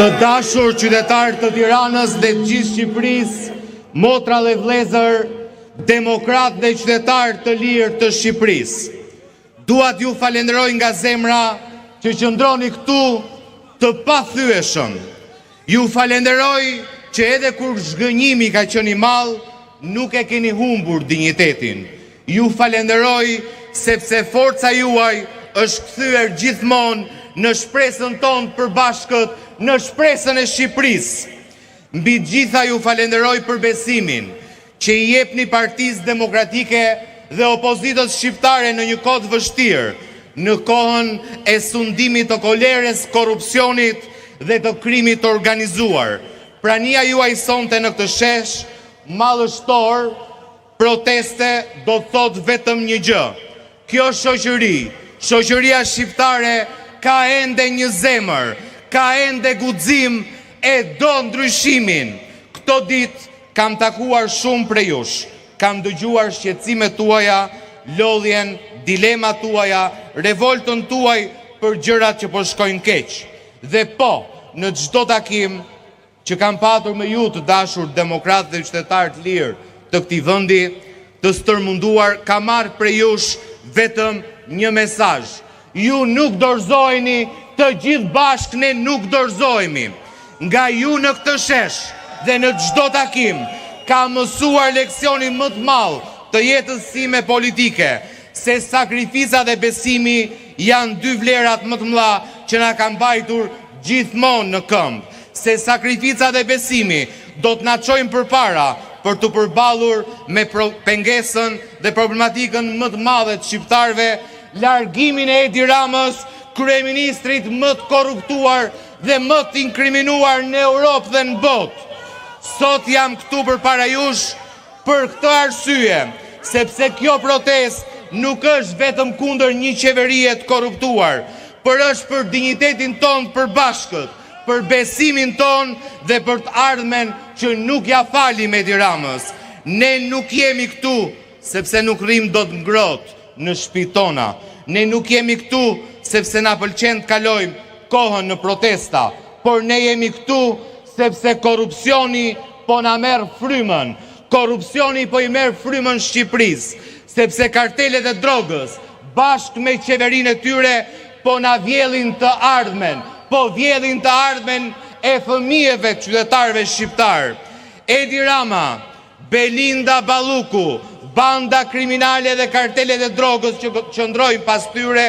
Të dashur qytetarë të Tiranës dhe të gjithë Shqipërisë, motra dhe vëllezër, demokratë dhe qytetarë të lirë të Shqipërisë. Dua t'ju falenderoj nga zemra që qëndroni këtu të pathyeshëm. Ju falenderoj që edhe kur zhgënjimi ka qenë i madh, nuk e keni humbur dinjitetin. Ju falenderoj sepse forca juaj është kthyer gjithmonë në shpresën tonë të përbashkët, në shpresën e Shqipërisë. Mbi të gjitha ju falenderoj për besimin që i jepni Partisë Demokratike dhe opozitës shqiptare në një kohë të vështirë, në kohën e sundimit të kolerës, korrupsionit dhe të krimit të organizuar. Prania juaj sonte në këtë shesh madhështor proteste do të thotë vetëm një gjë. Kjo shoqëri, shoqëria shqiptare ka ende një zemër, ka ende guxim e do ndryshimin. Këto ditë kam takuar shumë prej jush, kam dëgjuar shqetësimet tuaja, lodhjen, dilemat tuaja, revoltën tuaj për gjërat që po shkojnë keq. Dhe po, në çdo takim që kam patur me ju të dashur demokratë dhe qytetarë të lirë të këtij vendi, të stërmunduar, kam marrë prej jush vetëm një mesazh. Ju nuk dorëzoheni, të gjithë bashkë ne nuk dorëzohemi. Nga ju në këtë shesh dhe në çdo takim kam mësuar leksionin më të madh të jetës sime politike, se sakrifica dhe besimi janë dy vlerat më të mëdha që na kanë mbajtur gjithmonë në këmbë, se sakrifica dhe besimi do të na çojnë përpara për t'u përballur me pengesën dhe problematikën më të madhe të shqiptarëve, largimin e Edi Ramës, kryeministrit më të korruptuar dhe më të inkriminuar në Europë dhe në botë. Sot jam këtu përpara jush për këtë arsye, sepse kjo protestë nuk është vetëm kundër një qeverie të korruptuar, por është për dinjitetin tonë të përbashkët, për besimin tonë dhe për të ardhmen që nuk ia falim Edi Ramës. Ne nuk jemi këtu sepse nuk rrimë dot ngrohtë në shtëpitë tona. Ne nuk jemi këtu sepse na pëlqen të kalojmë kohën në protesta, por ne jemi këtu sepse korrupsioni po na merr frymën. Korrupsioni po i merr frymën Shqipërisë, sepse kartelet e drogës bashkë me qeverinë e tyre po na vjedhin të ardhmen, po vjedhin të ardhmen e fëmijëve të qytetarëve shqiptarë. Edi Rama, Belinda Balluku, banda kriminale dhe kartelet e drogës që qëndrojnë pas tyre,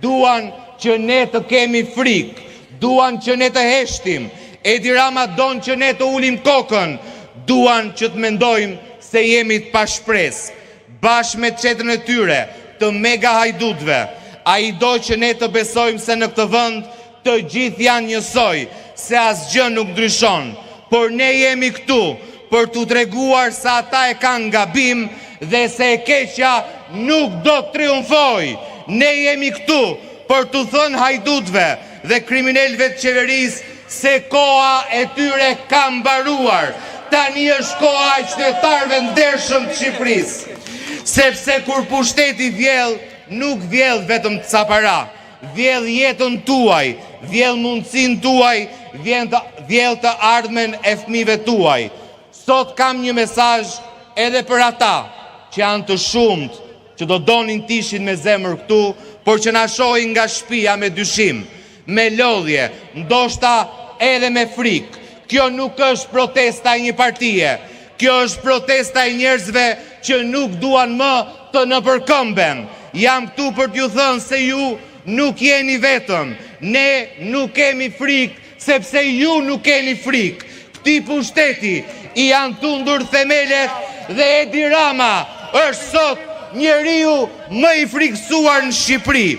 duan që ne të kemi frikë, duan që ne të heshtim. Edi Rama don që ne të ulim kokën, duan që të mendojmë se jemi të pashpresë. Bashkë me çetën e tyre të mega hajdutëve, ai do që ne të besojmë se në këtë vend të gjithë janë njësoj, se asgjë nuk ndryshon. Por ne jemi këtu për t'u treguar se ata e kanë gabim dhe se e keqja nuk do të triumfojë. Ne jemi këtu për t'u thënë hajdutëve dhe kriminelëve të qeverisë se koha e tyre ka mbaruar. Tani është koha e qytetarëve ndershëm të Shqipërisë. Sepse kur pushteti vjedh, nuk vjedh vetëm ca para, vjedh jetën tuaj, vjedh mundësinë tuaj, vjedh të ardhmen e fëmijëve tuaj. Sot kam një mesazh edhe për ata që janë të shumtë që do donin të ishin me zemër këtu, por që na shohin nga shtëpia me dyshim, me lodhje, ndoshta edhe me frikë. Kjo nuk është protesta e një partie, kjo është protesta e njerëzve që nuk duan më të nëpërkëmben. Jam këtu për t'ju thënë se ju nuk jeni vetëm. Ne nuk kemi frikë sepse ju nuk keni frikë. Këtij pushteti i janë tundur themelet dhe Edi Rama është sot njeriu më i frikësuar në Shqipëri.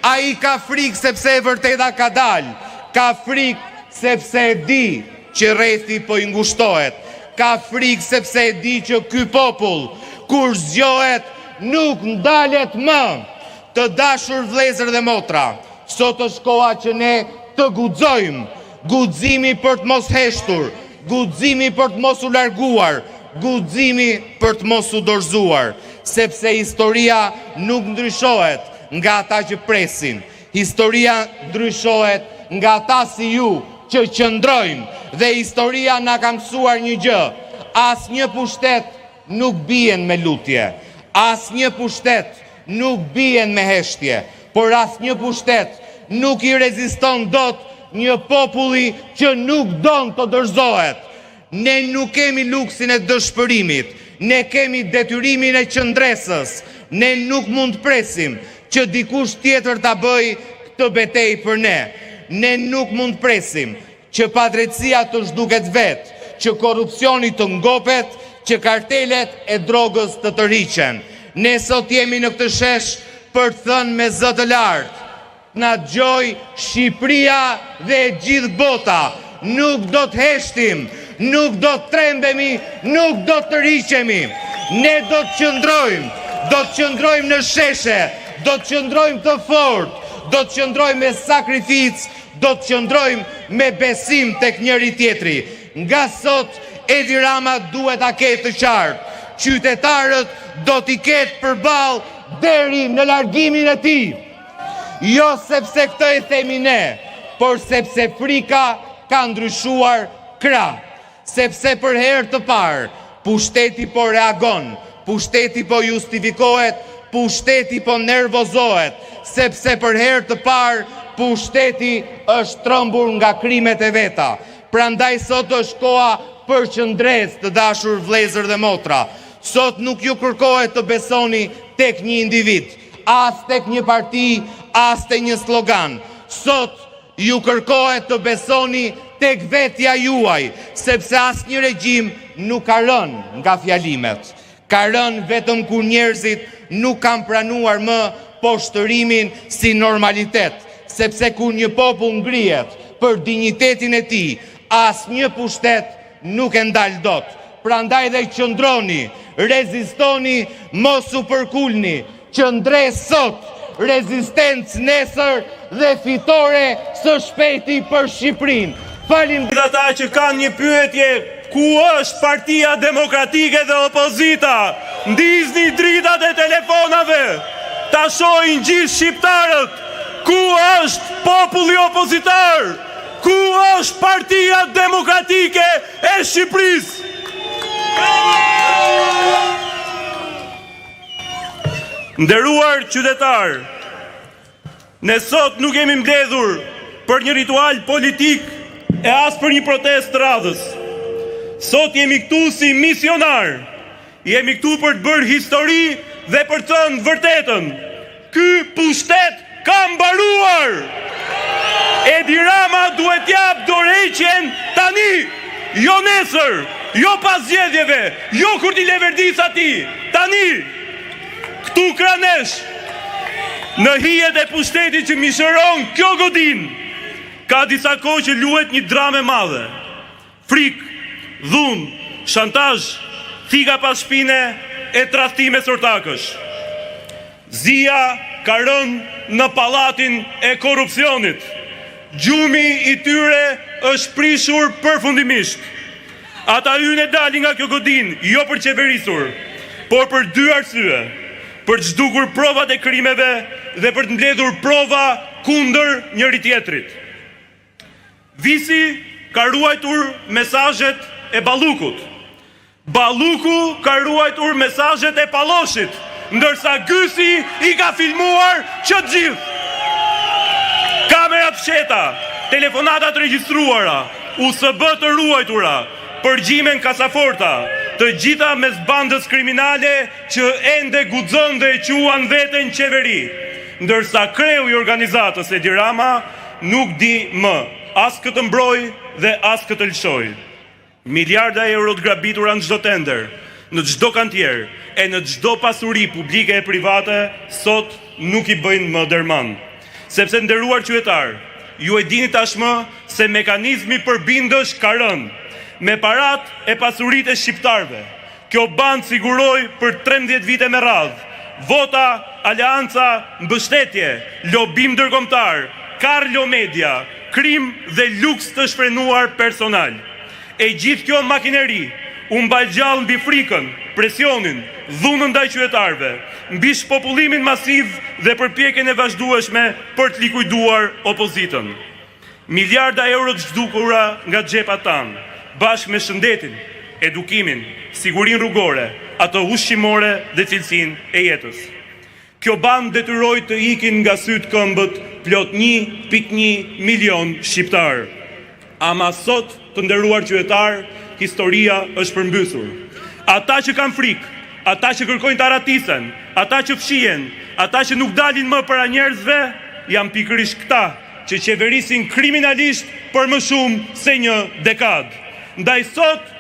Ai ka frikë sepse e vërteta ka dalë, ka frikë sepse e di që rrethi po i ngushtohet, ka frikë sepse e di që ky popull, kur zgjohet, nuk ndalet më. Të dashur vëllezër dhe motra, sot është koha që ne të guxojmë, guximi për të mos heshtur, guximi për të mos u larguar, guximi për të mos u dorëzuar, sepse historia nuk ndryshohet nga ata që presin, historia ndryshohet nga ata si ju. që qëndrojmë dhe historia na ka mësuar një gjë, asnjë pushtet nuk bien me lutje, asnjë pushtet nuk bien me heshtje, por asnjë pushtet nuk i reziston dot një populli që nuk don të dorëzohet. Ne nuk kemi luksin e dëshpërimit, ne kemi detyrimin e qëndresës. Ne nuk mund të presim që dikush tjetër ta bëjë këtë betejë për ne. Ne nuk mund të presim që padrejtësia të zhduket vetë, që korrupsioni të ngopet, që kartelet e drogës të tërhiqen. Ne sot jemi në këtë shesh për të thënë me zë të lartë, na dëgjojë Shqipëria dhe e gjithë bota, nuk do të heshtim, nuk do të trembemi, nuk do të tërhiqemi. Ne do të qëndrojmë, do të qëndrojmë në sheshe, do të qëndrojmë të fortë, do të qëndrojmë me sakrificë, do të qëndrojmë me besim tek njëri-tjetri. Nga sot Edi Rama duhet ta ketë të qartë, qytetarët do t'i ketë përballë deri në largimin e tij. Jo sepse këtë e themi ne, por sepse frika ka ndryshuar krah. Sepse për herë të parë, pushteti po reagon, pushteti po justifikohet, pushteti po nervozohet, sepse për herë të parë, pushteti është trembur nga krimet e veta. Prandaj sot është koha për qëndresë, të dashur vëllezër dhe motra. Sot nuk ju kërkohet të besoni tek një individ, as tek një parti, as te një slogan. Sot ju kërkohet të besoni tek vetja juaj, sepse asnjë regjim nuk ka rënë nga fjalimet. Ka rënë vetëm kur njerëzit nuk kanë pranuar më poshtërimin si normalitet, sepse kur një popull ngrihet për dinjitetin e tij, asnjë pushtet nuk e ndal dot. Prandaj dhe qëndroni, rezistoni, mos u përkulni, qëndresë sot, rezistencë nesër dhe fitore së shpejti për Shqipërinë. Faleminderit. Ata që kanë një pyetje, ku është Partia Demokratike dhe opozita? Ndizni dritat e telefonave, ta shohin gjithë shqiptarët. Ku është populli opozitar? Ku është Partia Demokratike e Shqipërisë? Nderuar qytetarë, ne sot nuk jemi mbledhur për një ritual politik e as për një protestë të radhës. Sot jemi këtu si misionarë, jemi këtu për të bërë histori dhe për të thënë vërtetën. Ky pushtet ka mbaruar! Edi Rama duhet të japë dorëheqjen tani, jo nesër, jo pas zgjedhjeve, jo kur t'i leverdisë atij, tani! Këtu krah nesh, në hijet e pushtetit që mishëron kjo godinë, ka disa kohë që luhet një dramë e madhe. Frikë, dhunë, shantazh, thika pas shpine e tradhti mes ortakësh. Zia ka rënë në pallatin e korrupsionit. Gjumi i tyre është prishur përfundimisht. Ata hyjnë e dalin nga kjo godinë jo për të qeverisur, por për dy arsye, për të zhdukur provat e krimeve dhe për të mbledhur prova kundër njëri-tjetrit. Visi ka ruajtur mesazhet e Ballukut. Balluku ka ruajtur mesazhet e Palloshit, ndërsa Gysi i ka filmuar që të gjithë. Kamera të fshehta, telefonata të regjistruara, USB të ruajtura, përgjime në kasaforta, të gjitha mes bandës kriminale që ende guxon dhe e quan veten qeveri, ndërsa kreu i organizatës Edi Rama Nuk di më as kë të mbrojë dhe as kë të lëshojë. Miliarda euro të grabitura në çdo tender, në çdo kantier e në çdo pasuri publike e private sot nuk i bëjnë më derman. Sepse të nderuar qytetarë, ju e dini tashmë se mekanizmi përbindësh ka rënë. Me paratë e pasuritë e shqiptarëve, Kjo bandë siguroi për 13 vite me radhë vota, aleanca, mbështetje, lobim ndërkombëtar, Carlo Media, krim dhe luks të shfrenuar personal. E gjithë kjo makineri u mbajt gjallë mbi frikën, presionin, dhunën ndaj qytetarëve, mbi shpopullimin masiv dhe përpjekjen e vazhdueshme për të likuiduar opozitën. Miliarda euro të zhdukura nga xhepat tanë, bashkë me shëndetin, edukimin, sigurinë rrugore, atë ushqimore dhe cilësinë e jetës. Kjo bandë detyroi të ikin nga sytë këmbët plot 1.1 milion shqiptarë. Ama sot, të nderuar qytetarë, historia është përmbysur. Ata që kanë frikë, ata që kërkojnë të arratisen, ata që fshihen, ata që nuk dalin më para njerëzve, janë pikërisht këta që qeverisin kriminalisht për më shumë se një dekadë. Ndaj sot.